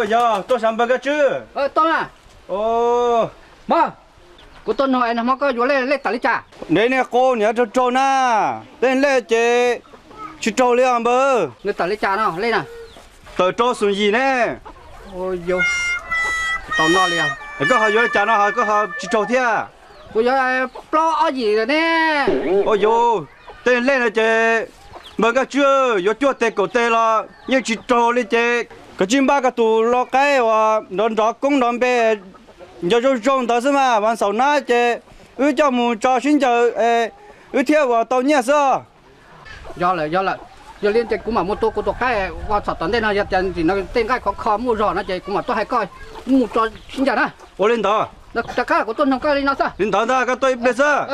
Yog tuaj xav npawg Nkaj Tswb. Mog, kuv tuaj nug es nag hmo koj yuav lej, lej tawm li cas? Neb niag qus niam raug raug na, tej lej ces tsis raug li os npawg. Nws tawm li cas no lej na? Tawm rau xoom yim ne. Tsis tau noj li. Koj ho yuav li cas no ho koj ho tsis raug thiab? Kuv yuav plaub ob yim lawm ne. Ua yus, tej lej no ces npawg Nkaj Tswb yuav cuaj tes kaum tes los yeej tsis raug li ces koj cia li npaj koj tus lau qaib uas nrov nrov koob nrov npe, nco zoo zoo ntawd xwb mas vas xaum nab ces wb coj mus tso sib ncaws, wb thiaj ua tau nyiaj xwb. Yog lawm, yog lawm. Yog li ces kuv mam mus tua kuv tus qaib ua txhom tom ntej no, yog tias ntxim no tej nqaij khov kho muaj zog no ces kuv mam tuaj hais koj mus tso sib ncaws na. Ua li ntawd. Rov qab kuv tuaj nug koj li no xwb. Li ntawd ntag, koj tuaj ib pliag xwb.